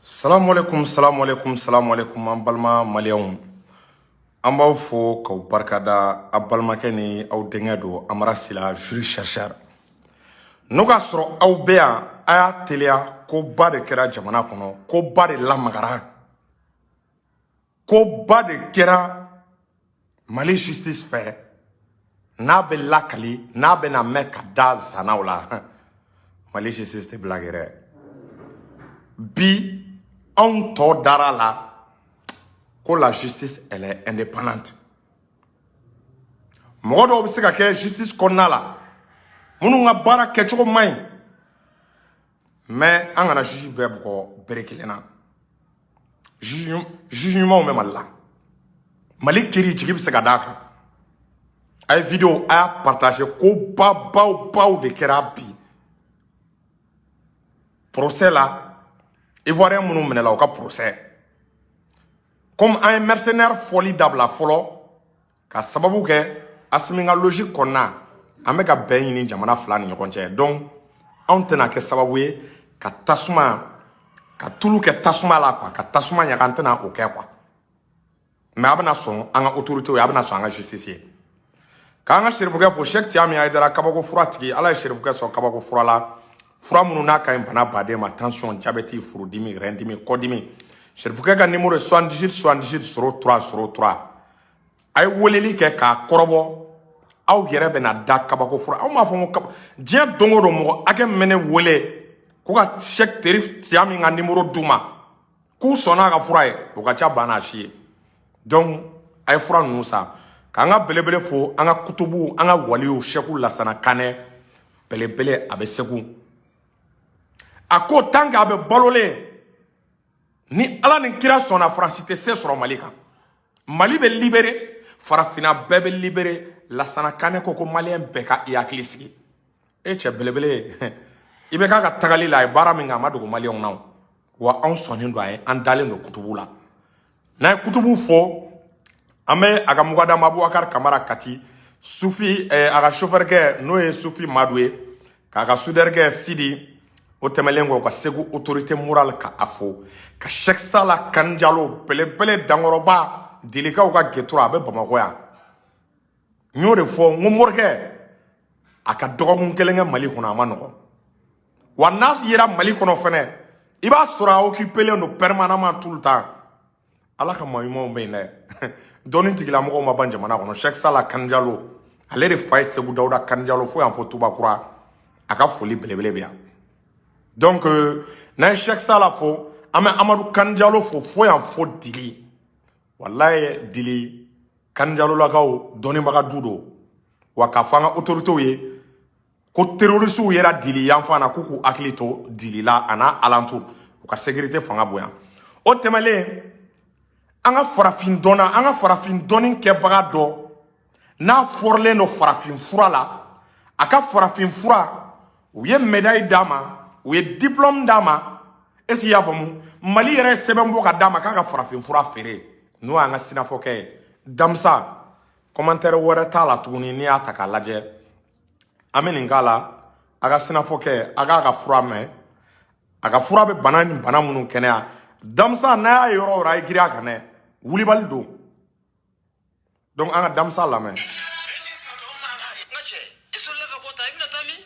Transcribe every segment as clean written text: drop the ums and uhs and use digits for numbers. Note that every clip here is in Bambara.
Salamualeykum, salamualeykum, salamualeykum, an balima maliyɛnw, an b'aw fo k'aw barikada. A balimakɛ ni aw denkɛ don, Amara Sila, juriste chercheur. N'o k'a sɔrɔ aw bɛ yan, a y'a teliya. Koba de kɛra jamana kɔnɔ, koba de lamagara, koba de kɛra Mali justice fɛ. N'a bɛ lakali, n'a bɛna mɛn ka da zanaw la, Mali justice tɛ blague dɛ. Bi anw tɔ dara la ko la justice, elle est indépendante. Mɔgɔ dɔw bɛ se ka kɛ justice kɔnɔna la minnu ka baara kɛcogo man ɲi, mais an kana juge bɛɛ bugɔ bere kelen na. Juge ɲumanw bɛ Mali la. Mali kiri jigi bɛ se ka d'a kan. A ye vidéo, a y'a partager. Ko babaw baw de kɛra bi procès la. Ivoirien minnu minɛla, u ka procès, comme an ye mercenaire fɔli dabila fɔlɔ ka sababu kɛ Asimi ka logique kɔnɔna, an bɛ ka bɛn ɲini jamana fila ni ɲɔgɔn cɛ. Donc anw tɛna kɛ sababu ye ka tasuma ka tulu kɛ tasuma la quoi, ka tasuma ɲaga. An tɛna o kɛ quoi, mais a bɛna sɔn an ka autorité ye, a bɛna sɔn an ka justice ye. K'an ka serifukɛ fo, Sɛki Tiyami Hayidara, kabako fura tigi. Ala ye serifukɛ sɔn kabako fura la, fura minnu n'a ka ɲi bana baden ma: tension, diabète, furudimi, rein-dimi, kɔdimi. Serifukɛ ka numéro ye 78 78 03 03. A ye weleli kɛ k'a kɔrɔbɔ, aw yɛrɛ bɛna da kabako fura. Aw m'a fɔ ko diɲɛ don o don, mɔgɔ hakɛ min bɛ ne wele ko ka Sɛki Teri Tiyami ka numéro d'u ma, k'u sɔnna a ka fura ye, o ka ca ba n'a si ye. Donc a ye fura ninnu san. K'an ka belebele fo, an ka kutubu, an ka waliw, Sɛku Lasana Kanɛ belebele, a bɛ Segu. A ko tant que a bɛ balolen, ni Ala ni kira sɔnna, Faransi tɛ se sɔrɔ Mali kan. Mali bɛ libéré, farafinna bɛɛ bɛ libéré. Lasana Kanɛ ko ko maliyɛn bɛɛ ka i hakili sigi. E cɛ belebele, i bɛ k'a ka tagali la, a ye baara min kɛ, a ma dogo maliyɛnw na. Wa anw sɔnnen don a ye, an dalen don kutubu la. N'an ye kutubu fo, an bɛ a ka mugadamu Abubakar Kamara Kati Sufi, a ka chauffeur kɛ, n'o ye Sufi Madu ye, k'a ka soudeur kɛ Sidi. O tɛmɛlen kɔ, ka Segu autorité morale ka a fo, ka Sɛk Sala Kanjalo belebele, dankɔrɔba, Dilikaw ka getura, a bɛ Bamakɔ yan. N y'o de fɔ n ko morikɛ a ka dɔgɔkun kelen kɛ Mali kɔnɔ, a ma nɔgɔn. Wa n'a yera Mali kɔnɔ fɛnɛ, i b'a sɔrɔ a occupélen don permanemment, tout le temps. Ala ka maa ɲumanw bɛ yen dɛ, dɔnni tigilamɔgɔw ma ban jamana kɔnɔ. Sɛk Sala Kanjalo, ale de fa ye Segu Dawuda Kanjalo, fo yan fo Tubakura, a ka foli belebele bɛ yan. Donc n'an ye Sɛk Sala fo, an bɛ Amadu Kanjalo fo, fo yan fo Dili. Walayi, Dili Kanjalolakaw dɔnnibaga du don. Wa k'a fɔ an ka autorités ye ko terroristew yera Dili yanfan na, k'u k'u hakili to Dili la a n'a alentour, u ka sécurité fanga bonya. O tɛmɛlen, an ka farafin dɔnna, an ka farafin dɔnni kɛbaga dɔ n'a fɔrilen don farafin fura la, a ka farafin fura, u ye médaille d'a ma, u ye diplôme d'a ma. Est ce que i y'a faamu? Mali yɛrɛ ye sɛbɛn bɔ ka d'a ma k'a ka farafin fura feere, n'o y'an ka sinafɔkɛ ye, Damisa. Commentaire wɛrɛ t'a la tuguni. N'i y'a ta k'a lajɛ, an bɛ nin k'a la. A ka sinafɔkɛ, a k'a ka fura mɛn, a ka fura bɛ bana ni bana minnu kɛnɛya. Damisa, n'a y'a ye yɔrɔ o yɔrɔ, a ye girin a kan dɛ, wulibali don. Donc an ka Damisa lamɛn. N ka cɛ, i solila ka bɔ ta, i bɛna taa min?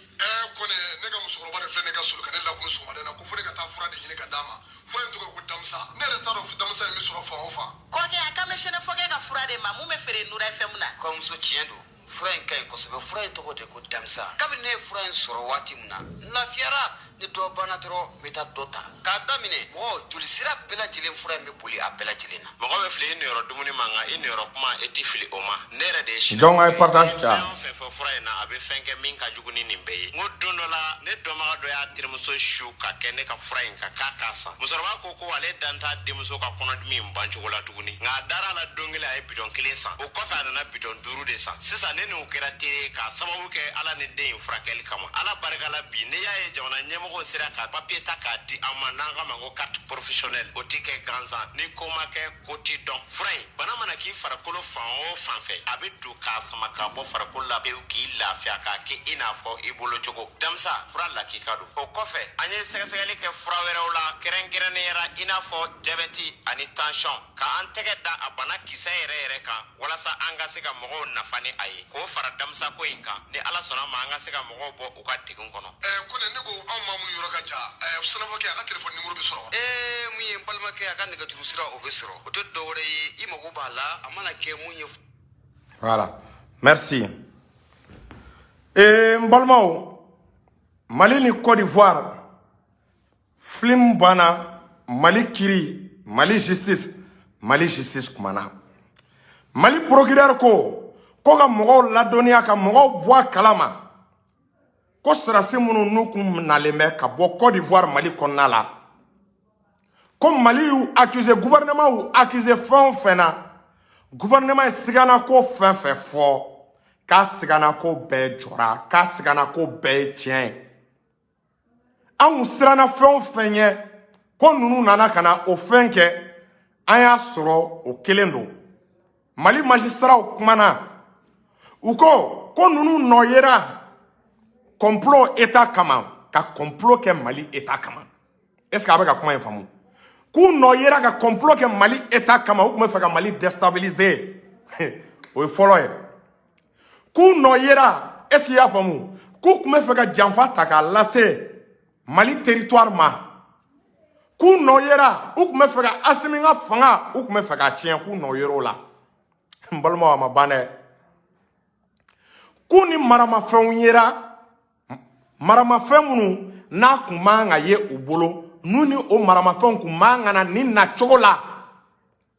Kɔni ne ka musokɔrɔba de filɛ, ne ka soli ka ne lakunu sɔgɔmada in na ko fo ne ka taa fura de ɲini ka d'a ma. Fura in tɔgɔ ye ko Damisa. Ne yɛrɛ t'a dɔn Damisa in bɛ sɔrɔ fan o fan. Kɔkɛ, a kan bɛ sɛnɛfɔkɛ ka fura de ma mun bɛ feere Nura FM na. Kɔmuso, tiɲɛ don, fura in ka ɲi kosɛbɛ. Fura in tɔgɔ de ko Damisa. Kabini ne ye fura in sɔrɔ waati min na, n lafiyara. Ni dɔ banna dɔrɔn, n bɛ taa dɔ ta k'a daminɛ. Mɔgɔ joli sira bɛɛ lajɛlen, fura in bɛ boli a bɛɛ lajɛlen na. Mɔgɔ bɛ fili i niyɔrɔ dumuni ma, nka i niyɔrɔ kuma, e ti fili o ma. Ne yɛrɛ de ye sini Donc a ye partage kɛ. Fɛn o fɛn fɔ fura in na, a bɛ fɛn kɛ min ka jugu ni nin bɛɛ ye. N ko don dɔ la, ne dɔnbaga dɔ y'a terimuso su ka kɛ ne ka fura in kan k'a k'a san. Musokɔrɔba ko ko ale dan t'a denmuso ka kɔnɔdimi in ban cogo la tuguni, nka a dara a la. Don kelen, a ye bidɔn kelen san. O kɔfɛ, a nana bidɔn duuru de san. Sisan ne Ne n'u kɛra teri ye k'a sababu kɛ Ala ni den in furakɛli kama. Ala barika la, bi n'i y'a ye jamana ɲɛmɔgɔw sera ka papiye ta k'a di an ma, n'an k'a ma ko carte professionnelle, o ti kɛ gansan. Ni ko ma kɛ, ko ti dɔn. Fura in, bana mana k'i farikolo fan o fan fɛ, a bɛ don k'a sama k'a bɔ farikolo la pewu, k'i lafiya, k'a kɛ i n'a fɔ i bolo cogo. Damisa fura lakika don. O kɔfɛ, an ye sɛgɛsɛgɛli kɛ fura wɛrɛw la, kɛrɛnkɛrɛnnenya la i n'a fɔ jabɛti ani tansiyɔn, ka an tɛgɛ da a bana kisɛ yɛrɛ yɛrɛ kan, walasa an ka se ka mɔgɔw nafa ni a ye, k'o fara damisako in kan. Ni Ala sɔnna ma, an ka se ka mɔgɔw bɔ u ka degun kɔnɔ. Kone, ne ko anw maa minnu yɔrɔ ka jan, sɛnɛfɔkɛ, a ka telefɔni nimoro bɛ sɔrɔ wa? Ee, mun ye n balimakɛ, a ka nɛgɛjuru sira, o bɛ sɔrɔ. O tɛ dɔwɛrɛ ye, i mago b'a la, a mana kɛ mun ye. Voilà, merci. N balimaw, Mali ni Côte d'Ivoire film banna. Mali kiri, Mali justice, Mali justice kumana. Mali procureur ko ko ka mɔgɔw ladɔnniya, ka mɔgɔw bɔ a kalama ko sɔrɔdasi minnu n'u kun nalen bɛ ka bɔ Côte d'Ivoire Mali kɔnɔna la, ko Mali y'u accusé, gouvernement y'u accusé fɛn o fɛn na, gouvernement ye siganako fɛn fɛn fɔ, k'a siganako bɛɛ jɔra, k'a siganako bɛɛ ye tiɲɛ ye. Anw siranna fɛn o fɛn ɲɛ ko ninnu nana ka na o fɛn kɛ, an y'a sɔrɔ o kelen don. Mali magistraw kumana, u ko ko ninnu nɔ yera complot état kama, ka complot kɛ Mali état kama. Est ce que a bɛ ka kuma in faamu? K'u nɔ yera ka complot kɛ Mali état kama, u tun bɛ fɛ ka Mali déstabiliser, o ye fɔlɔ ye. K'u nɔ yera, est ce que i y'a faamu, k'u tun bɛ fɛ ka janfa ta k'a lase Mali territoire ma. K'u nɔ yera, u tun bɛ fɛ ka Asimi ka fanga, u tun bɛ fɛ k'a tiɲɛ, k'u nɔ yer'o la. N balimaw, a ma ban dɛ. K'u ni maramafɛnw yera, maramafɛn minnu n'a kun man ka ye u bolo, n'u ni o maramafɛnw kun man ka na nin nacogo la.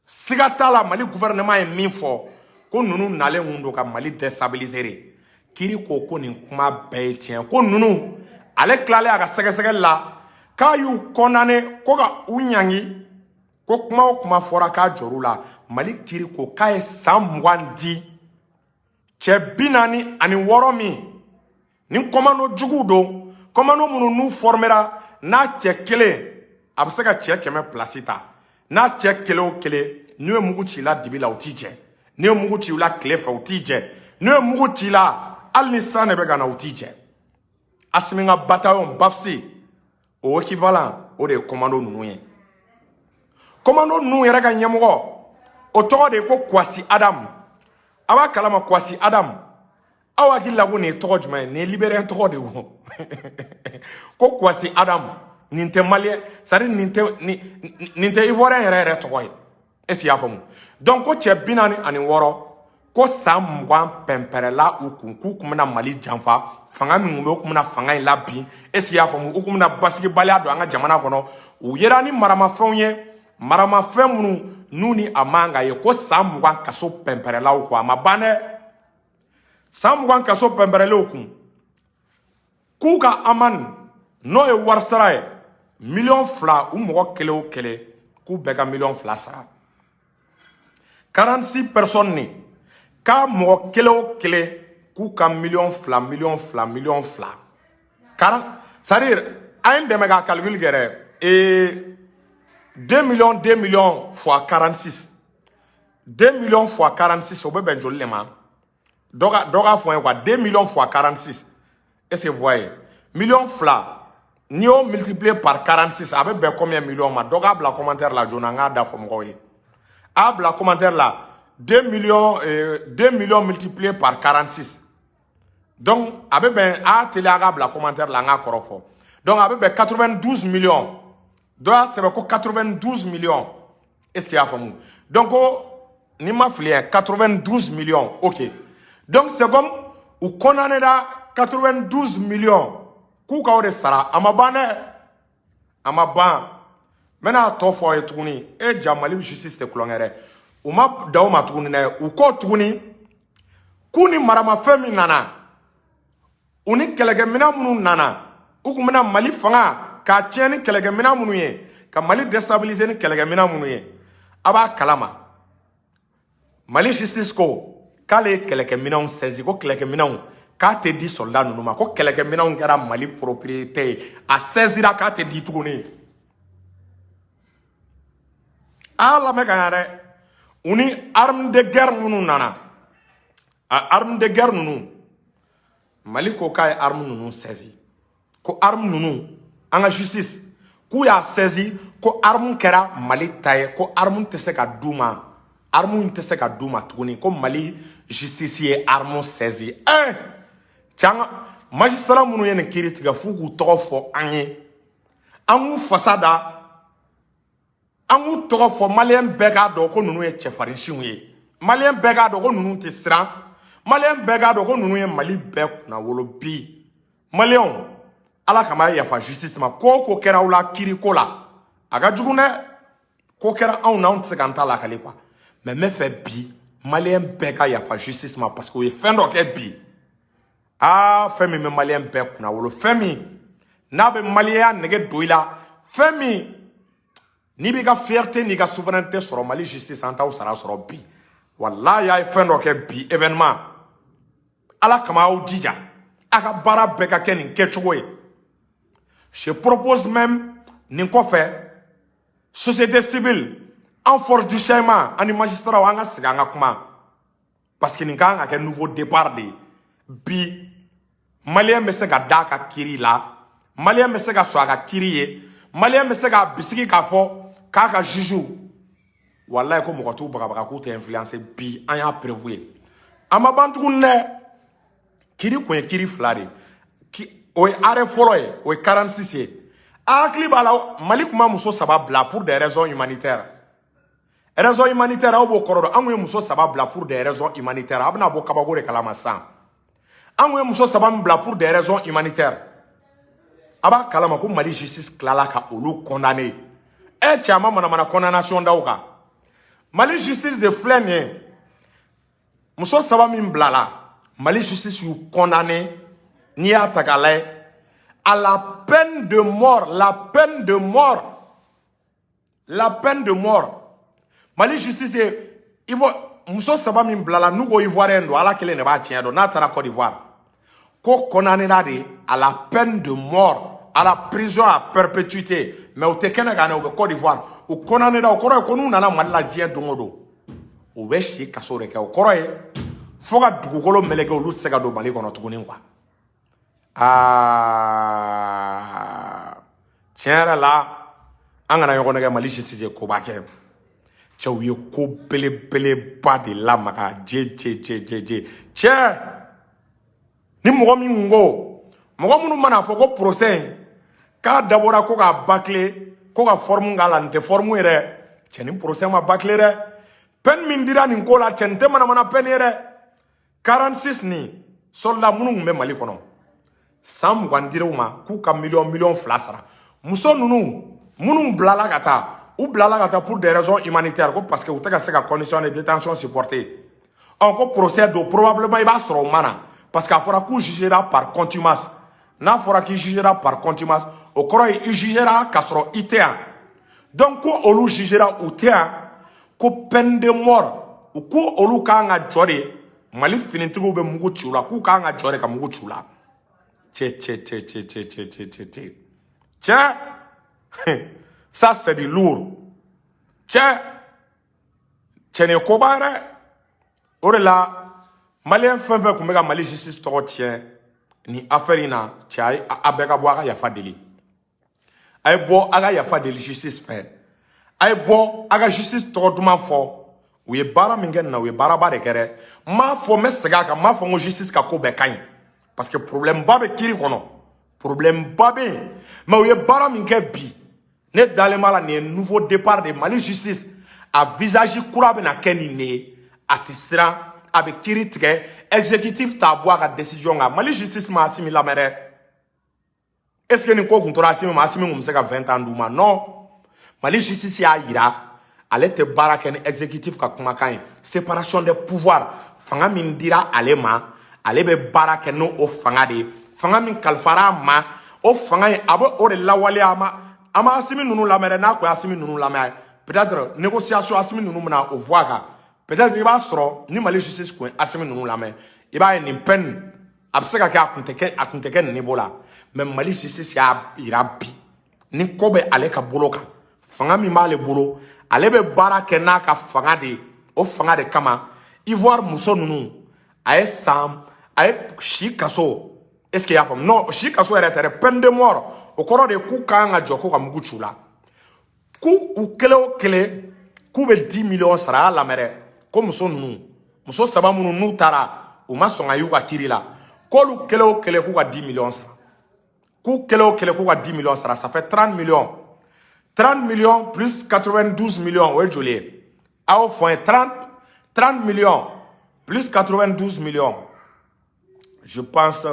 Siga t'a la, Mali gouvernement ye min fɔ ko ninnu nalen kun don ka Mali déstabiliser de. Kiri ko ko nin kuma bɛɛ ye tiɲɛ, ko ninnu, ale tilalen a ka sɛgɛsɛgɛli la, k'a y'u condamné, ko ka u ɲangi, ko kuma o kuma fɔra, k'a jɔr'u la. Mali kiri ko k'a ye san 20 di cɛ 46 min ni commando juguw don, commando minnu n'u formera, n'a cɛ kelen a bɛ se ka cɛ 100 place ta, n'a cɛ kelen o kelen n'u ye mugu ci la dibi la, u t'i jɛ, n'u ye mugu ci u la tile fɛ, u t'i jɛ, n'u ye mugu ci la hali ni san de bɛ ka na, u t'i jɛ. Asimi ka bataillon Bafsi, o équivalent, o de ye commando ninnu ye. Commando ninnu yɛrɛ ka ɲɛmɔgɔ, o tɔgɔ de ye ko Kwasi Adamu. A b'a kalama, Kwasi Adamu, aw hakili la ko nin ye tɔgɔ jumɛn ye? Nin ye libérien tɔgɔ de ye o. Ko Kwasi Adamu, nin tɛ malien, c'est à dire nin tɛ ivoirien yɛrɛ yɛrɛ tɔgɔ ye. Est ce que i y'a faamu? Donc ko cɛ 46, ko san 20 pɛnpɛrɛla u kun, k'u kun bɛna Mali janfa, fanga min kun don, u kun bɛna fanga in labin. Est ce que i y'a faamu? U kun bɛna basigibaliya don an ka jamana kɔnɔ. U yera ni maramafɛnw ye, maramafɛn minnu n'u ni a man ka ye, ko san 20 kaso pɛnpɛrɛlaw kun. A ma ban dɛ. San 20 kaso pɛnpɛrɛlenw kun, k'u ka amende, n'o ye wari sara ye, miliyɔn 2, u mɔgɔ kelen o kelen, k'u bɛɛ ka miliyɔn 2 sara. 46 personnes ni k'a mɔgɔ kelen o kelen, k'u ka miliyɔn 2, miliyɔn 2, miliyɔn 2, 40, c'est à dire, a ye n dɛmɛ k'a calcul kɛ dɛ. Ee, 2 millions, 2 millions fois 46, 2 millions fois 46, o bɛ bɛn joli de ma? Dɔ k'a fɔ n ye quoi. 2 millions fois 46, est ce que vous voyez? Miliyɔn 2, n'i y'o multiplier par 46, a bɛ bɛn combien millions ma? Dɔ k'a bila commentaire la joona, n k'a da fɔ mɔgɔw ye. A bila commentaire la, 2 millions, 2 millions multiplié par 46. Donc a bɛ bɛn, a teliya, a k'a bila commentaire la, an k'a kɔrɔ fɔ. Donc a bɛ bɛn 92 millions. Dɔ y'a sɛbɛn ko 92 millions. Est ce que i y'a faamu? Donc ko ni ma fili ye, 92 millions, ok. Donc c'est comme u condamné la 92 millions, k'u ka o de sara. A ma ban dɛ, a ma ban. N bɛna tɔ fɔ aw ye tuguni. E ja, Mali justice tɛ tulonkɛ dɛ. U ma da o ma tuguni dɛ. U ko tuguni k'u ni maramafɛn min nana, u ni kɛlɛkɛminɛn minnu nana, u kun bɛna Mali fanga k'a tiɲɛ ni kɛlɛkɛminɛn minnu ye, ka Mali déstabiliser ni kɛlɛkɛminɛn minnu ye, a b'a kalama, Mali justice ko K'ale ye kɛlɛkɛminɛnw saisi, ko kɛlɛkɛminɛnw k'a tɛ di soldat ninnu ma, ko kɛlɛkɛminɛnw kɛra Mali propriété ye, a saisira, k'a tɛ di tuguni. A y'a lamɛn ka ɲa dɛ. U ni arme de guerre minnu nana, a arme de guerre ninnu, Mali ko k'a ye arme ninnu saisi, ko arme ninnu, an ka justice k'u y'a saisi, ko arme kɛra Mali ta ye, ko arme tɛ se ka d'u ma, arme tɛ se ka d'u ma tuguni, ko Mali justice ye arme saisi. Cɛ, an ka magistrat minnu ye nin kiiri tigɛ, f'u k'u tɔgɔ fɔ an ye, an k'u fasa da, an k'u tɔgɔ fɔ, maliyɛn bɛɛ k'a dɔn ko ninnu ye cɛfarinsiw ye, maliyɛn bɛɛ k'a dɔn ko ninnu tɛ siran, maliyɛn bɛɛ k'a dɔn ko ninnu ye Mali bɛɛ kunnawolo. Bi maliyɛnw, ala kama yafa justice ma. Ko o ko kɛra aw la kiiri ko la, a ka jugu dɛ. Ko kɛra anw na, anw tɛ se k'an ta lakali quoi. Mais n bɛ fɛ bi maliyɛn bɛɛ ka yafa justice ma, parce que u ye fɛn dɔ kɛ bi. Aa, fɛn min bɛ maliyɛn bɛɛ kunnawolo, fɛn min n'a bɛ maliyɛnya nege don i la, fɛn min n'i b'i ka fierté n'i ka souveraineté sɔrɔ, Mali justice, an t'aw sara sɔrɔ bi. Walayi, a ye fɛn dɔ kɛ bi événement. Ala kama, aw jija a ka baara bɛɛ ka kɛ nin kɛcogo ye. Je propose même, nin kɔfɛ, société civile en force du changement ani magistrat, an ka sigi, an ka kuma, parce que nin kan ka kɛ nouveau départ de ye. Bi maliyɛn bɛ se ka da a ka kiiri la, maliyɛn bɛ se ka sɔn a ka kiiri ye, maliyɛn bɛ se k'a bisigi k'a fɔ k'a ka juge, walayi, ko mɔgɔ t'u bagabaga, k'u tɛ influencer. Bi an y'a prévu ye, a ma ban tuguni dɛ. Kiiri kun ye kiiri fila de ye. O ye arrêt fɔlɔ ye, o ye 46 ye. A hakili b'a la, Mali tun ma muso saba bila pour des raisons humanitaires. Raison humanitaire, aw b'o kɔrɔ dɔn. An kun ye muso saba bila pour des raisons humanitaires. A bɛna bɔ kabako de kalama sisan. An kun ye muso saba min bila pour des raisons humanitaires, a b'a kalama ko Mali justice tilala ka olu condamné. Ɛ cɛ, a ma manamana condamnation da o kan. Mali justice de filɛ nin ye, muso saba min bilala, Mali justice y'u condamné, n'i y'a ta k'a lajɛ, à la peine de mort, la peine de mort, la peine de mort. Mali justice ye Ivo muso saba min bilala, n'u ko ivoirien don, ala kelen de b'a tiɲɛ dɔn n'a taara Côte d'Ivoire, ko condamné de à la peine de mort, à la prison à perpétuité. Mais u tɛ kɛnɛ kan dɛ, u bɛ Côte d'Ivoire. U condamné, o kɔrɔ ye ko n'u nana Mali la diɲɛ don o don, u bɛ si kaso de kɛ. O kɔrɔ ye fo ka dugukolo meleke, olu tɛ se ka don Mali kɔnɔ tuguni quoi. Aa, tiɲɛ yɛrɛ la, an kana ɲɔgɔn nɛgɛ. Mali justice ye koba kɛ. Cɛw ye ko belebeleba de lamaga. Je je je je je, cɛ, ni mɔgɔ min ko, mɔgɔ minnu mana fɔ ko procès in k'a dabɔra ko k'a bâcler, ko ka forme k'a la, nin tɛ forme ye dɛ. Cɛ, ni procès ma bâcler dɛ. Peine min dira nin ko la, cɛ, nin tɛ manamana peine ye dɛ. 46 nin soldat minnu tun bɛ Mali kɔnɔ, san 20 dir'u ma k'u ka miliyɔn miliyɔn 2 sara. Muso ninnu minnu bilala ka taa, u bilala ka taa pour des raisons humanitaires, ko parce que u tɛ ka se ka condition de détention supporter. Ɔ, ko procès don, probablement i b'a sɔrɔ o ma na, parce que a fɔra k'u jugera par contumace. N'a fɔra k'i jugera par contumace, o kɔrɔ ye i jugera k'a sɔrɔ i tɛ yan. Donc ko olu jugera, u tɛ yan, ko peine de mort, u ko olu kan ka jɔ de, Mali finitigiw bɛ mugu ci u la, k'u kan ka jɔ de ka mugu ci u la. Cɛ, cɛ, cɛ, cɛ, cɛ, cɛ, cɛ, cɛ, cɛ, cɛ, ça c'est du lourd. Cɛ, cɛ, nin ye koba yɛrɛ. O de la, maliyɛn fɛn fɛn tun bɛ ka Mali justice tɔgɔ tiɲɛ nin affaire in na, cɛ, a ye a bɛɛ ka bɔ, a ka yafa deli. A ye bɔ, a ka yafa deli justice fɛ. A ye bɔ, a ka justice tɔgɔ duman fɔ. U ye baara min kɛ nin na, u ye baaraba de kɛ dɛ. N m'a fɔ, n bɛ segin a kan, n m'a fɔ n ko justice ka ko bɛɛ ka ɲi, parce que problème ba bɛ kiiri kɔnɔ, problème ba bɛ yen. Mais u ye baara min kɛ bi, ne dalen b'a la, nin ye nouveau départ de Mali justice. A visage kura bɛna kɛ nin de ye. A tɛ siran, a bɛ kiiri tigɛ, exécutif t'a bɔ a ka décision kan. Mali justice ma Asimi lamɛn dɛ. Est ce que nin ko kun tora Asimi ma, Asimi kun bɛ se ka 20 ans d'u ma? Non. Mali justice y'a yira ale tɛ baara kɛ ni exécutif ka kumakan ye. Séparation des pouvoirs, fanga min dira ale ma, ale bɛ baara kɛ n'o o fanga de ye. Fanga min kalifara a ma, o fanga in, a bɛ o de lawaleya. A ma, a ma Asimi ninnu lamɛn dɛ. N'a kun ye Asimi ninnu lamɛn, peut-être négociation, Asimi ninnu bɛna o voie kan. Peut-être i b'a sɔrɔ ni Mali justice kun ye Asimi ninnu lamɛn, i b'a ye nin peine a bɛ se ka kɛ a kun tɛ kɛ nin niveau la. Mais Mali justice y'a yira bi ni ko bɛ ale ka bolo kan, fanga min b'ale bolo, ale bɛ baara kɛ n'a ka fanga de ye. O fanga de kama Ivoire muso ninnu a ye san a ye si kaso. Est ce que i y'a faamu? Non, si kaso yɛrɛ tɛ dɛ, peine de mort. O kɔrɔ de k'u kan ka jɔ ko ka mugu ci u la, k'u u kelen o kelen k'u bɛ 10 millions sara. A y'a lamɛn dɛ, ko muso ninnu, muso saba minnu n'u taara u ma sɔn ka y'u ka kiiri la, k'olu kelen o kelen k'u ka 10 millions sara, k'u kelen o kelen k'u ka 10 millions sara. Ça fait 30 millions. 30 millions plus 92 millions, o ye joli ye? A y'o fɔ n ye. 30 millions plus 92 millions, je pense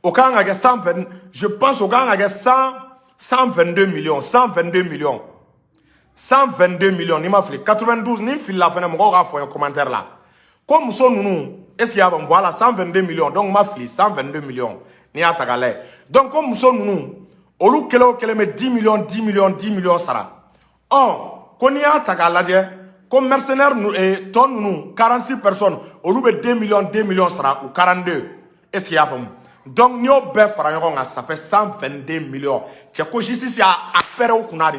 o kan ka kɛ 120, je pense o kan ka kɛ 100 122 millions, 122 millions, 122 millions n'i ma fili. 92 ni n filila fɛnɛ, mɔgɔw k'a fɔ n ye commentaire la. Ko muso ninnu, est ce que y'a faamu? Voilà, 122 millions. Donc n ma fili, 122 millions n'i y'a ta k'a lajɛ. Donc ko muso ninnu, olu kelen o kelen bɛ 10 millions, 10 millions, 10 millions sara. Ɔ ko n'i y'a ta k'a lajɛ, ko mercenaire nu tɔ ninnu, 46 personnes, olu bɛ 2 millions, 2 millions sara, u 42. Est ce que i y'a faamu? Donc n'i y'o bɛɛ fara ɲɔgɔn kan, ça fait 122 millions. Cɛ, ko justice y'a a pɛrɛn o kunna de.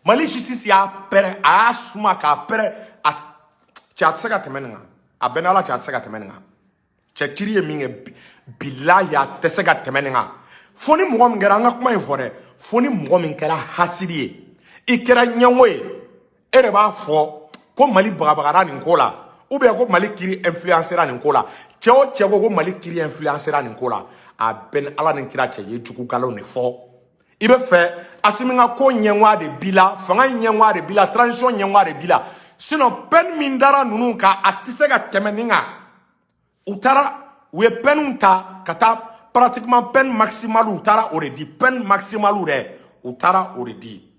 Mali justice y'a pɛrɛn, a y'a suma k'a pɛrɛn. A cɛ, a tɛ se ka tɛmɛ nin kan. A bɛɛ n'Ala cɛ, a tɛ se ka tɛmɛ nin kan. Cɛ, kiiri ye min kɛ, bilahi, a tɛ se ka tɛmɛ nin kan. Fo ni mɔgɔ min kɛra, an ka kuma in fɔ dɛ, fo ni mɔgɔ min kɛra hasidi ye, i kɛra ɲɛngo ye, e de b'a fɔ ko Mali bagabagara nin ko la, ou bien ko Mali kiiri influencera nin ko la. Cɛ o cɛ ko ko Mali kiiri influencera nin ko la, a bɛɛ ni Ala ni kira cɛ, i ye jugu nkalon de fɔ. I bɛ fɛ Asimi ka ko ɲɛngoya de b'i la, fanga ɲɛngoya de b'i la, transition ɲɛngoya de b'i la. Sinon peine min dara ninnu kan, a tɛ se ka tɛmɛ nin kan. U taara u ye peine ta ka taa pratiquement peine maximale, u taara o de di. Peine maximale dɛ, u taara o de di.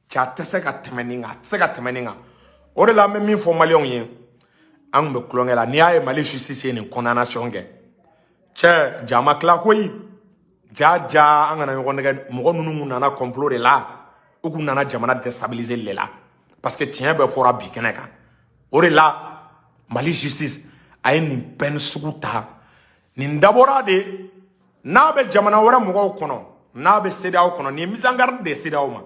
Cɛ, a tɛ se ka tɛmɛ nin kan, a tɛ se ka tɛmɛ nin kan. O de la an bɛ min fɔ maliyɛnw ye, an tun bɛ tulonkɛ la. N'i y'a ye Mali justice ye nin condamnation kɛ, cɛ, ja ma tila koyi. Ja ja, an kana ɲɔgɔn nɛgɛ. Mɔgɔ ninnu kun nana complot de la, u kun nana jamana déstabiliser de la, parce que tiɲɛ bɛɛ fɔra bi kɛnɛ kan. O de la Mali justice a ye nin peine sugu ta. Nin dabɔra de n'a bɛ jamana wɛrɛ mɔgɔw kɔnɔ, n'a bɛ CEDEAO kɔnɔ. Nin ye mise en garde de ye CEDEAO ma,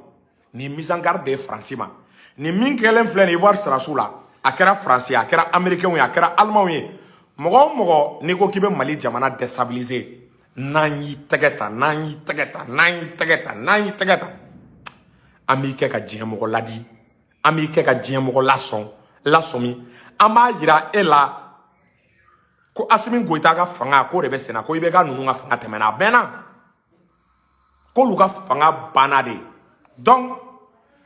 nin ye mise en garde de ye Faransi ma. Nin min kɛlen filɛ nin ye Ivoire sɔrɔdasiw la, a kɛra Faransi ye, a kɛra Américain ye, a kɛra Allemand ye, mɔgɔ o mɔgɔ n'i ko k'i bɛ Mali jamana déstabiliser, n'an y'i tɛgɛ ta, n'an y'i tɛgɛ ta, n'an y'i tɛgɛ ta, n'an y'i tɛgɛ ta, an b'i kɛ ka diɲɛ mɔgɔ ladi, an b'i kɛ ka diɲɛ mɔgɔ lasɔn lasɔmi. An b'a yira e la ko Asimi Goyita ka fanga k'o de bɛ senna, ko i bɛ ka ninnu ka fanga tɛmɛna, a bɛnna k'olu ka fanga banna de. Donc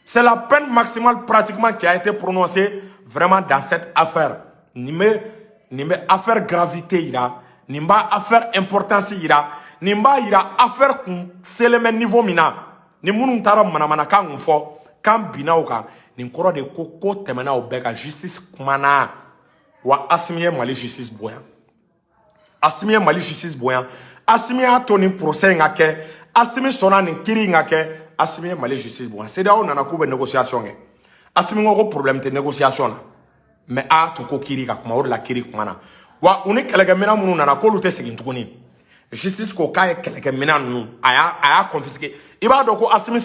c'est la peine maximale pratiquement qui a été prononcée vraiment dans cette affaire. Nin bɛ affaire gravité yira, nin b'a affaire importance yira, nin b'a yira affaire kun selen bɛ niveau min na. Ni minnu taara manamanakan kun fɔ k'an binna o kan, nin kɔrɔ de ko ko tɛmɛna o bɛɛ kan. Justice kumana wa. Asimi ye Mali justice bonya, Asimi ye Mali justice bonya. Asimi y'a to nin procès in ka kɛ, Asimi sɔnna nin kiiri in ka kɛ. Asimi ye Mali justice bonya. CEDEAO nana k'u bɛ négociation kɛ, Asimi ko ko problème tɛ négociation na, mais a to ko kiiri ka kuma. O de la kiiri kumana wa. U ni kɛlɛkɛminɛn minnu nana, k'olu tɛ segin tuguni. Justice ko k'a ye kɛlɛkɛminɛn ninnu, a y'a confisqué. I b'a dɔn ko Asimi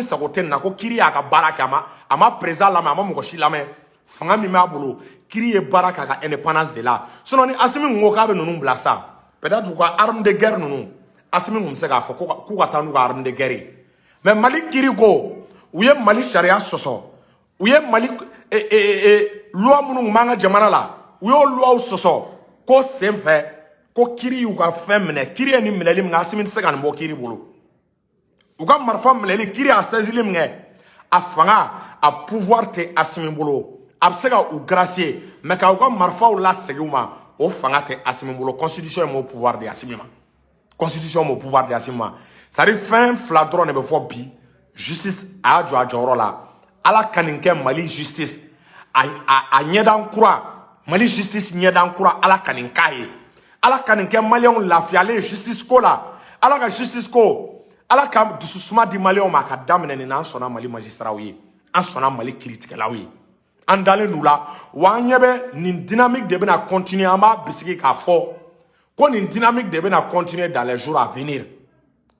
sago tɛ nin na, ko kiiri y'a ka baara kɛ. A ma président lamɛn, a ma mɔgɔ si lamɛn. Fanga min b'a bolo, kiiri ye baara k'a ka indépendance de la. Sinon ni Asimi kun ko k'a bɛ ninnu bila sa, peut-être u ka arme de guerre ninnu, Asimi kun bɛ se k'a fɔ k'u ka taa n'u ka arme de guerre ye. Mais Mali kiiri ko u ye Mali sariya sɔsɔ, u ye Mali loi minnu kun b'an ka jamana la, u y'o loi sɔsɔ. Ko sen fɛ ko kiiri y'u ka fɛn minɛ. Kiiri ye nin minɛli min kɛ, Asimi tɛ se ka nin bɔ kiiri bolo. U ka marifa minɛli, kiiri y'a saisili min kɛ, a fanga, a pouvoir tɛ Asimi bolo. A bɛ se ka u gracier, mais k'aw ka marifaw lasegin u ma, o fanga tɛ Asimi bolo. Constitution m'o pouvoir di Asimi ma, constitution m'o pouvoir di Asimi ma. C'est à dire fɛn fila dɔrɔn de bɛ fɔ bi: justice a y'a jɔ a jɔyɔrɔ la. Ala ka nin kɛ Mali justice a ɲɛdan kura, Mali justice ɲɛdan kura, Ala ka nin k'a ye. Ala ka nin kɛ maliyɛnw lafiyalen justice ko la. Ala ka justice ko, Ala ka dususuma di Maliyɛnw ma a ka daminɛ nin na. An sɔnna Mali magistraw ye, an sɔnna Mali kiiritigɛlaw ye, an dalen d'u la. Wa an ɲɛ bɛ nin dynamique de bɛna continuer. An b'a bisigi k'a fɔ ko nin dynamique de bɛna continuer dans les jours à venir,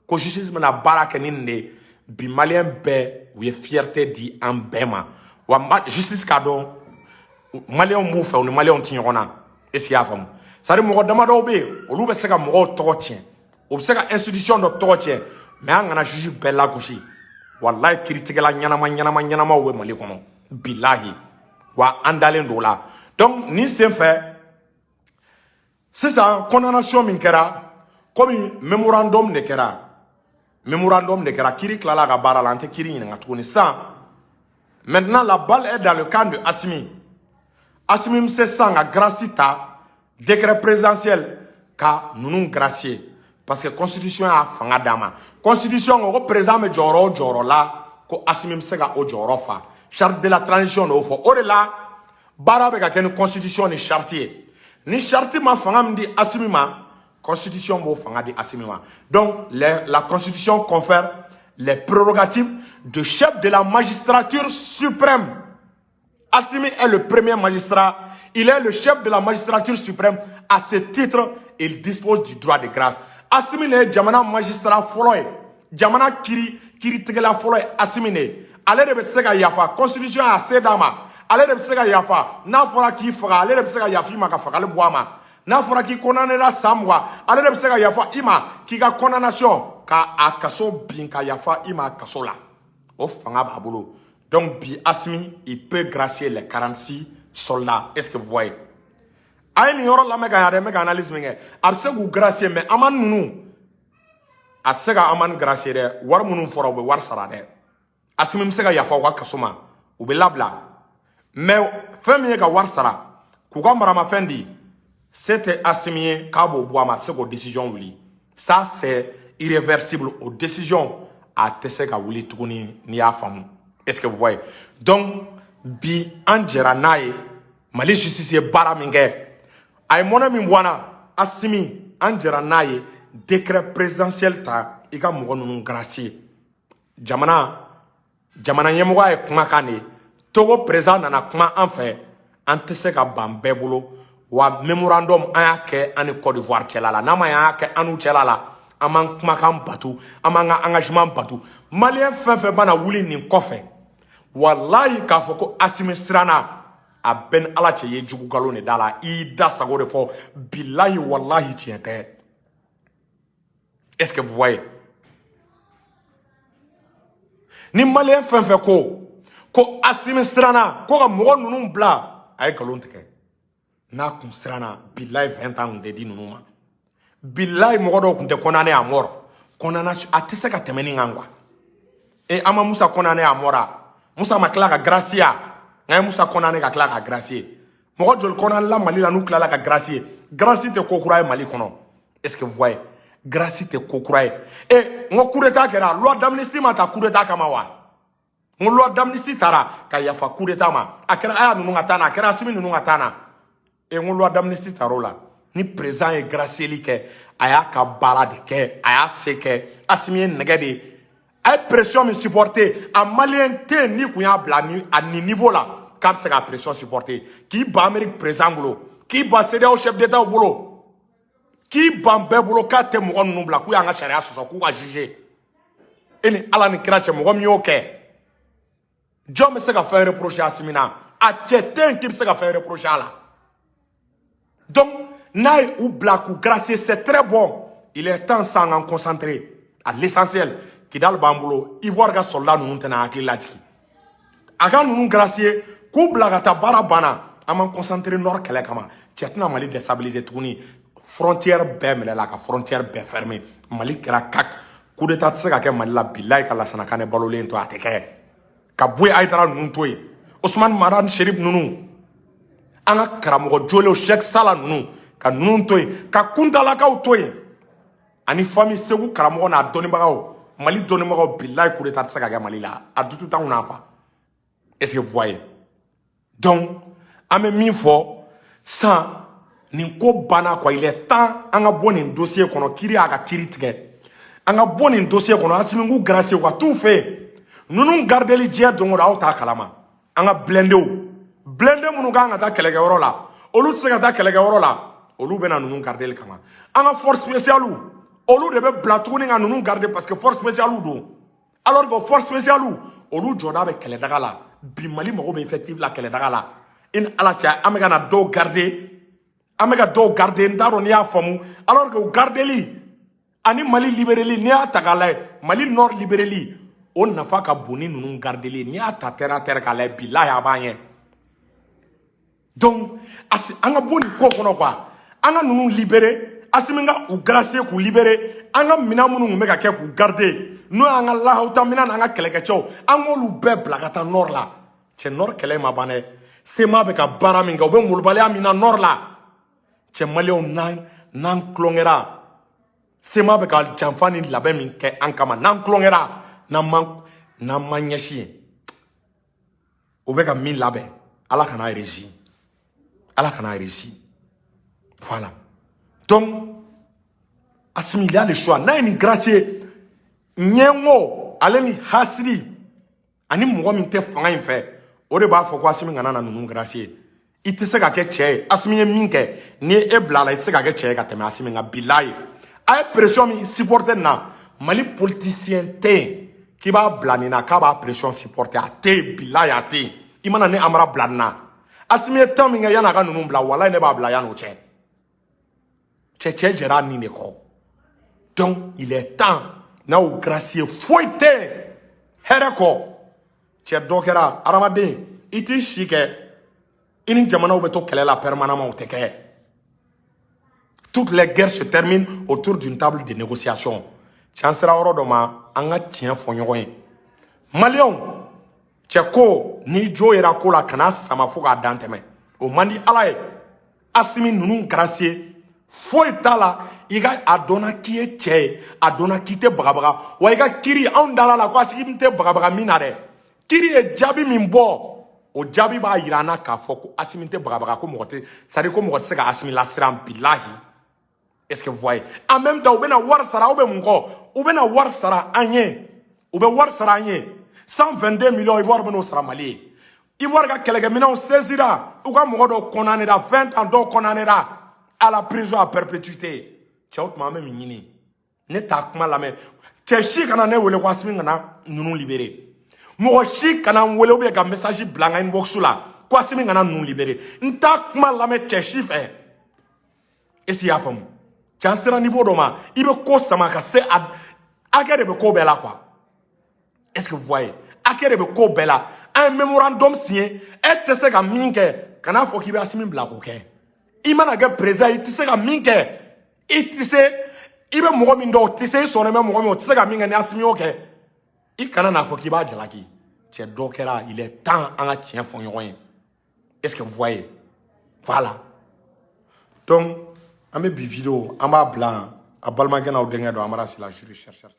ko justice bɛna baara kɛ ni nin de ye. Bi Maliyɛn bɛɛ, u ye fierté di an bɛɛ ma. Wa justice k'a dɔn Maliyɛnw b'u fɛ, u ni Maliyɛnw ti ɲɔgɔn na. Est ce que i y'a faamu? C'est à dire, mɔgɔ damadɔw bɛ yen, olu bɛ se ka mɔgɔw tɔgɔ tiɲɛ, u bɛ se ka institution dɔ tɔgɔ tiɲɛ, mais an kana juge bɛɛ lagosi. Walayi, kiiritigɛla ɲɛnama ɲɛnama ɲɛnamaw bɛ Mali kɔnɔ, bilahi, wa an dalen don o la. Donc nin sen fɛ sisan, condamnation min kɛra, komi mémorandum de kɛra, mémorandum de kɛra, kiiri tilala a ka baara la, an tɛ kiiri ɲininka tuguni. Sisan, maintenant, la balle est dans le camp de Assimi. Assimi bɛ se sisan ka grâce ta, décret présidentiel, ka ninnu gracier, parce que constitution y'a fanga d'a ma. Constitution ko ko président bɛ jɔyɔrɔ o jɔyɔrɔ la, ko Assimi bɛ se ka o jɔyɔrɔ fa. Charte de la transition de y'o fɔ. O de la, baara bɛ ka kɛ ni constitution ni charte ye. Ni charte ma fanga min di Assimi ma, constitution b'o fanga di Assimi ma. Donc la constitution confère les prérogatives de chef de la magistrature suprême. Assimi est le premier magistrat. Il est le chef de la magistrature suprême. À ce titre, il dispose du droit de grâce. Assimi ne ye jamana magistrat fɔlɔ ye, jamana kiri kiritigɛla fɔlɔ ye Assimi de ye. Ale de bɛ se ka yafa. Constitution y'a se d'a ma. Ale de bɛ se ka yafa. N'a fɔra k'i faga, ale de bɛ se ka yafa i ma ka fagali bɔ a ma. N'a fɔra k'i condamné la san 20, ale de bɛ se ka yafa i ma k'i ka condamnation ka a kaso bin, ka yafa i ma kaso la. O fanga b'a bolo. Donc bi, Assimi, il peut gracier les 46 soldats. Est-ce que vous voyez? A ye nin yɔrɔ lamɛn ka ɲa dɛ. N bɛ ka analyse min kɛ, a bɛ se k'u gracier, mais Amani ninnu, a tɛ se ka Amani gracier dɛ. Wari minnu fɔra, u bɛ wari sara dɛ. Assimi bɛ se ka yafa u ka kaso ma, u bɛ labila, mais fɛn min ye ka wari sara k'u ka maramafɛn di, se tɛ Assimi ye k'a b'o bɔ a ma. A tɛ se k'o décision wuli. Ça, c'est irréversible. O décision, a tɛ se ka wuli tuguni, n'i y'a faamu. Est-ce que vous voyez? Donc bi, an jɛra n'a ye. Mali justice ye baara min kɛ, a ye mɔnɛ min bɔ an na. Assimi, an jɛra n'a ye. Décret présidentiel ta, i ka mɔgɔ ninnu gracier. Jamana ɲɛmɔgɔ ye kumakan de ye. Togo président nana kuma an fɛ, an tɛ se ka ban bɛɛ bolo. Wa mémorandum, an y'a kɛ an ni Côte d'Ivoire cɛla la. N'a ma ɲɛ, an y'a kɛ an n'u cɛla la, an b'an kumakan batu, an b'an ka engagement batu. Maliyɛn fɛn fɛn mana wuli nin kɔfɛ, walayi, k'a fɔ ko Assimi siranna, a bɛɛ ni Ala cɛ, i ye jugu nkalon de da la, i y'i da sago de fɔ. Bilahi, walahi, tiɲɛ tɛ. Est-ce que vous voyez? Ni Maliyɛn fɛn fɛn ko ko Assimi siranna ko ka mɔgɔ ninnu bila, a ye nkalon tigɛ. N'a kun siranna, bilahi, 20 ans kun tɛ di ninnu ma. Bilahi, mɔgɔ dɔw kun tɛ condamné à mort. Condamnation a tɛ se ka tɛmɛ nin kan, quoi. E, an ma Musa condamné à mort a? Musa ma tila ka gracier a? Nka ye Musa condamné ka tila ka gracier. Mɔgɔ joli condamné la Mali la n'u tilala ka gracier? Grâce tɛ ko kura ye Mali kɔnɔ. Est ce que vous voyez? Grâce tɛ ko kura ye. E, n ko coup d'état kɛra, loi d'amnistie ma ta coup d'état kama wa? N ko loi d'amnistie taara ka yafa coup d'état ma. A kɛra Aya ninnu ka taa na, a kɛra Assimi ninnu ka taa na. E, n ko loi d'amnistie taara o la. Ni président ye gracieli kɛ, a y'a ka baara de kɛ, a y'a se kɛ. Assimi ye nɛgɛ de ye. A ye pression min supporter, a Maliyɛn tɛ yen n'i kun y'a bila ni a nin niveau la k'a bɛ se ka pression supporter, k'i ban Amérique président bolo, k'i ban CEDEAO chef d'état bolo, k'i ban bɛɛ bolo, k'a tɛ mɔgɔ ninnu bila, k'u y'an ka sariya sɔsɔ, k'u ka juger. E ni Ala ni kira cɛ, mɔgɔ min y'o kɛ, jɔn bɛ se ka fɛn reprocher Assimi na? A cɛ tɛ yen k'i bɛ se ka fɛn reprocher a la. Donc n'a ye u bila k'u gracier, c'est très bon. Il est temps sisan k'an concentrer à l'essentiel. Kidal b'an bolo. Ivoire ka soldat ninnu tɛna hakili lajigin. A ka ninnu gracier k'u bila ka taa, baara banna. An b'an concentrer nord kɛlɛ kama. Cɛ tɛna Mali déstabiliser tuguni. Frontière bɛɛ minɛla, ka frontière bɛɛ fermer. Mali kɛra kak. Coup d'état tɛ se ka kɛ Mali la. Bilayi, ka Lasana Kanɛ balolen to, a tɛ kɛ. Ka Boye Hayidara ninnu to yen, Usumani Madani Sherif ninnu, an ka karamɔgɔ jolenw, Sheikh Sala ninnu, ka ninnu to yen, ka kuntalakaw to yen, ani famille Segu karamɔgɔ n'a dɔnnibagaw, Mali dɔnnibagaw, bilayi, coup d'état tɛ se ka kɛ Mali la. A dutu t'anw na, quoi. Est-ce que vous voyez? Donc an bɛ min fɔ sisan, nin ko banna, quoi. Il est temps an ka bɔ nin dossier kɔnɔ. Kiiri y'a ka kiiri tigɛ. An ka bɔ nin dossier kɔnɔ, Asimi k'u gracier, u ka t'u fɛ yen. Ninnu gardeli diɲɛ don o don, aw t'a kalama. An ka blindéw, blindé minnu kan ka taa kɛlɛkɛyɔrɔ la, olu tɛ se ka taa kɛlɛkɛyɔrɔ la, olu bɛna ninnu gardeli kama. An ka force spéciale, olu de bɛ bila tuguni ka ninnu garder, parce que force spéciale don, alors que force spéciale, olu jɔda bɛ kɛlɛdaga la. Bi Mali mago bɛ effectif la kɛlɛdaga la. I ni Ala cɛ, an bɛ ka na dɔw garder, an bɛ ka dɔw garder, n t'a dɔn n'i y'a faamu. Alors que o gardeli ani Mali libéreli, n'i y'a ta k'a lajɛ, Mali Nord libéreli, o nafa ka bon ni ninnu gardeli. N'i y'a ta terre à terre k'a lajɛ, bilahi, a b'an ɲɛ. Donc an ka bɔ nin ko kɔnɔ quoi. An ka ninnu libéré, Asimi ka u gracier k'u libéré. An ka minɛn minnu tun bɛ ka kɛ k'u garder, n'o y'an ka lahawuta minɛn n'an ka kɛlɛkɛcɛw, an k'olu bɛɛ bila ka taa nord la. Cɛ, nord kɛlɛ ma ban dɛ. CMA bɛ ka baara min kɛ, u bɛ molobaliya min na nord la, cɛ, Maliyɛnw, n'an tulonkɛra, CMA bɛ ka janfa ni labɛn min kɛ an kama, n'an tulonkɛra, n'an ma ɲɛsin yen, u bɛ ka min labɛn, Ala kana réussi, Ala kana réussi. Voilà. Donc Asimi, il a le choix. N'a ye nin gracier, ɲɛngo ale ni hasiri ani mɔgɔ min tɛ fanga in fɛ, o de b'a fɔ ko Asimi kana na ninnu gracier. I tɛ se ka kɛ cɛ ye. Asimi ye min kɛ, n'i ye e bila a la, i tɛ se ka kɛ cɛ ye ka tɛmɛ Asimi kan. Bilayi, a ye pression min supporter nin na, Mali politicien tɛ yen k'i b'a bila nin na k'a b'a pression supporter. A tɛ yen, bilayi, a tɛ yen. I mana ne Amara bila nin na, Asimi ye temps min kɛ yan'a ka ninnu bila, walayi, ne b'a bila yan'o cɛ. Cɛ, cɛ jɛra a nin de kɔ. Donc il est temps, n'a y'o gracier, foyi tɛ yen hɛrɛ kɔ. Cɛ, dɔ kɛra adamaden, i t'i si kɛ i ni jamanaw bɛ to kɛlɛ la permanemment, o tɛ kɛ. Toutes les guerres se terminent autour d'une table de négociation. Cɛ, an sera yɔrɔ dɔ ma, an ka tiɲɛ fɔ ɲɔgɔn ye. Maliyɛnw, cɛ, ko n'i jo yera ko la, kana sama fo k'a dan tɛmɛ, o man di Ala ye. Asimi, ninnu gracier, foyi t'a la. I ka a dɔnna k'i ye cɛ ye, a dɔnna k'i tɛ bagabaga wa. I ka kiri, anw dala la ko Asimi tɛ bagabaga min na dɛ. Kiri ye jaabi min bɔ, o jaabi b'a yira an na k'a fɔ ko Asimi tɛ bagabaga, ko mɔgɔ tɛ, c'est à dire ko mɔgɔ tɛ se ka Asimi lasiran, bilahi. Est ce que vous voyez? En même temps, u bɛna wari sara, aw bɛ mun kɔ? U bɛna wari sara an ye, u bɛ wari sara an ye. 122 millions, Ivoire bɛn'o sara Mali ye. Ivoire ka kɛlɛkɛminɛnw saisira, u ka mɔgɔ dɔw condamnera 20 ans, dɔw condamnera à la prison à perpétuité. Cɛw, tuma an bɛ min ɲini? Ne t'a kuma lamɛn. Cɛ si kana ne wele ko Asimi kana ninnu libéré. Mɔgɔ si kana n wele ou bien ka message bila n ka inbox la ko Asimi kana ninnu libéré. N t'a kuma lamɛn cɛ si fɛ. Est ce que i y'a faamu? Cɛ, an sera niveau dɔ ma, i bɛ ko sama ka se a hakɛ de bɛ ko bɛɛ la quoi. Est ce que vous voyez? Hakɛ de bɛ ko bɛɛ la. An ye mémorandum signé, e tɛ se ka min kɛ, kan'a fɔ k'i bɛ Asimi bila k'o kɛ. I mana kɛ président, i tɛ se ka min kɛ, i tɛ se. I bɛ mɔgɔ min dɔn, o tɛ se. I sɔnnen bɛ mɔgɔ min, o tɛ se ka min kɛ, ni Asimi y'o kɛ, i kana n'a fɔ k'i b'a jalaki. Cɛ, dɔ kɛra. Il est temps an ka tiɲɛ fɔ ɲɔgɔn ye. Est ce que vous voyez? Voilà. Donc an bɛ bi vidéo, an b'a bila yan. A balimakɛ n'aw denkɛ don, Amara Sila, juriste chercheur.